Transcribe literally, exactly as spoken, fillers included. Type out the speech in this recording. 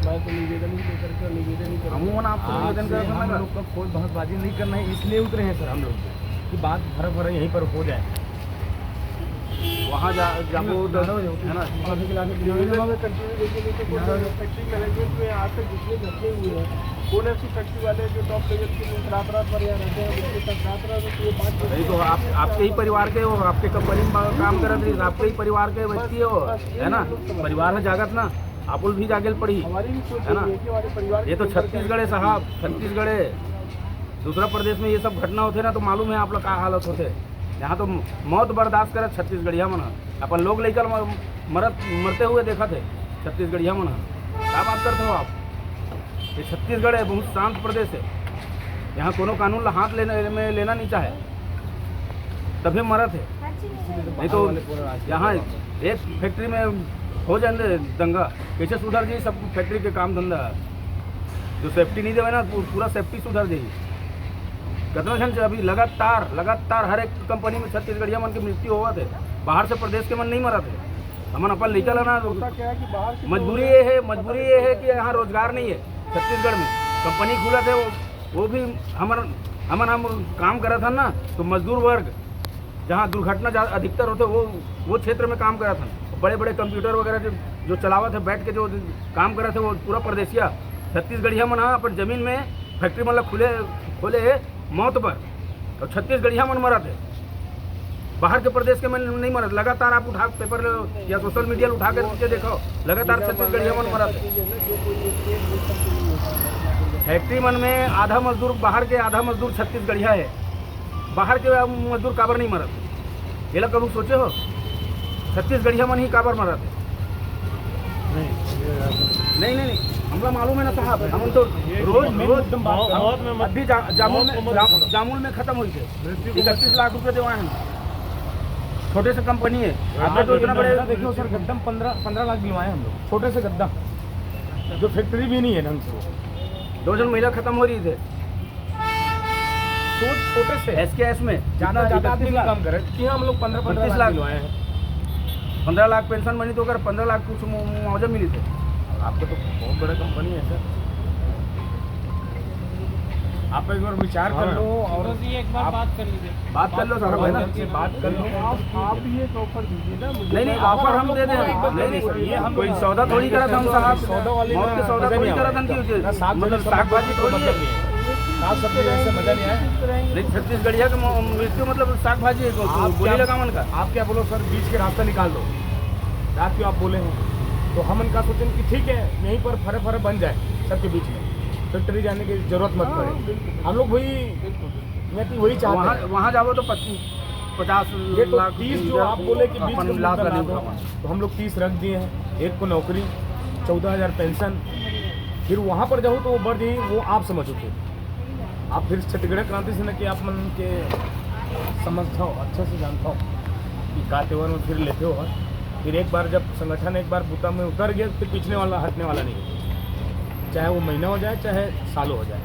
मैं तो निवेदन ही लेकर के निवेदन ही करूँगा। हम आपसे निवेदन कर रहे हैं, हम लोग का कोई बहसबाजी नहीं करना है, इसलिए उतरे हैं सर हम लोग कि बात भरा भरा यहीं पर हो जाए। वहाँ जा जाबो तो है ना। अभी के लाने के लिए में कंटिन्यू देखिए, नहीं तो कोई फैक्ट्री मैनेजमेंट में आज तक जितने घटने हुए हैं, कौन ऐसी फैक्ट्री वाले जो टॉप लेवल के लोग रात रात भर यहाँ रहते हैं, उनके साथ रात रात ये बात नहीं तो आप आपके ही परिवार के हो, आपके कंपनी में काम करत रही, आपके ही परिवार के व्यक्ति हो, है ना। परिवार है जागत ना, आप लोग भी जागे ल पड़ी, हमारी भी सोच है ना। यही है कि हमारे परिवार ये तो के छत्तीसगढ़ है साहब, छत्तीसगढ़ है। दूसरा प्रदेश में ये सब घटना होते ना तो मालूम है आप लोग का हालत होते। यहाँ तो मौत बर्दाश्त करत छत्तीसगढ़िया मन ह। अपन लोग लइका ल म-, मरत मरते हुए देखत है छत्तीसगढ़िया मन ह। का बात करते हो आप? ये छत्तीसगढ़ है, बहुत शांत प्रदेश है। यहाँ कोनो कानून ला हाथ लेने में लेना नहीं चाहे, तभी मरत है। नहीं तो यहाँ एक फैक्ट्री में हो जाए दंगा, कैसे सुधर जाए सब फैक्ट्री के काम धंधा? जो सेफ्टी नहीं देवे ना, पू-, पूरा सेफ्टी सुधर जाए। कितना जन से अभी लगातार लगातार हर एक कंपनी में छत्तीसगढ़िया मन की मृत्यु होवत है, बाहर से प्रदेश के मन नहीं मरत है। हमन अपन लइका ला ना, होता क्या है कि बाहर से तो मजबूरी ये है, मजबूरी ये है कि यहाँ रोजगार नहीं है छत्तीसगढ़ में। कंपनी खुलत है, वो वो भी हमर हमन हम काम करत हन ना, तो मजदूर वर्ग जहाँ दुर्घटना जा- अधिकतर होते, वो वो क्षेत्र में काम करत हन। बड़े बड़े कंप्यूटर वगैरह जो जो चलावत है, बैठ के जो काम करत है, वो पूरा परदेसिया छत्तीसगढ़िया मन ह अपन जमीन में फैक्ट्री मन ला खुले खोले है मौत बर, और छत्तीसगढ़िया मन मरत है। बाहर के प्रदेश के मन नहीं मरत। लगातार आप उठा पेपर ले या सोशल मीडिया उठा के नीचे देखो, लगातार छत्तीसगढ़िया मन मरत है। फैक्ट्री मन में आधा मजदूर बाहर के, आधा मजदूर छत्तीसगढ़िया है। बाहर के मजदूर काबर नहीं मरत? ये लोग कभी सोचे हो छत्तीसगढ़िया मन ही काबर मरत है? नहीं, ये यार नहीं, नहीं, नहीं, हमला मालूम है ना साहब, हम तो ये रोज, मौत, रोज मौत, मौत में मत-, अभी जा-, जामुल मौत में, को मत जा-, बोलो। जामुल में खत्म हुई थे। मृत्यु को इकतीस लाख रुपए देवाए हैं। छोटे से कंपनी है, हाँ, आपने तो इतना बड़े देखो सर, गद्दा पंद्रह, पंद्रह लाख दिलवाए हम लोग, छोटे से गद्दा, जो फैक्ट्री भी नहीं है ढंग से। वो दो जन महिला खत्म हो रही थे। सोच छोटे से। एसकेएस में ज्यादा, ज्यादा आदमी इकतीस लाख। काम करे कि हम लोग पंद्रह, पंद्रह लाख लाख। दिलवाए हैं। पंद्रह लाख पेंशन बनी तो अगर पंद्रह लाख कुछ मु-, मुआवजा मिली थे। आपका तो बहुत बड़ा कंपनी है सर, आप एक बार विचार कर लो और बस ये एक बार आप बात कर लीजिए। बात कर लो साहब, है ना? बात कर लो। आप, आप भी एक ऑफर दीजिए ना मुझे। नहीं, नहीं, ऑफर हम दे दें। नहीं, नहीं, ये हम कोई सौदा थोड़ी करत हम साहब। सौदा वाली मौत के सौदा थोड़ी करत हम कि ना, साग मतलब सब्जी साग भाजी थोड़ी है। साग सब्जी से मजा नहीं आया। नहीं, छत्तीसगढ़िया के मौ-, मृत्यु मतलब साग भाजी है, तो आप गोली क्या, लगा मन का। आप क्या बोलो सर, बीच के रास्ता निकाल दो। रात को आप बोले हैं, तो हम उनका सोचें कि ठीक है, यहीं पर फरे फरे बन जाए सबके बीच में, फैक्ट्री जाने की जरूरत मत पड़े। हम लोग वही, मैं तो वही चाहते हैं। वहाँ जाओ तो पच्चीस, पचास ये तो लाख तीस जो आप बोले कि बीस अपन का लाभ मुद्दा ला ला दो, दो। तो हम लोग तीस रख दिए हैं, एक को नौकरी, चौदह हज़ार पेंशन, फिर वहाँ पर जाऊँ तो वो बढ़ जाएगी, वो आप समझो फिर। आप फिर छत्तीसगढ़ क्रांति से न कि आप मन के समझता हो, अच्छे से जानता हो कि का तेवर में फिर लेते हो, फिर एक बार जब संगठन एक बार बूता में उतर गया, फिर पीछने वाला, हटने वाला नहीं है, चाहे वो महीना हो जाए, चाहे सालों हो जाए।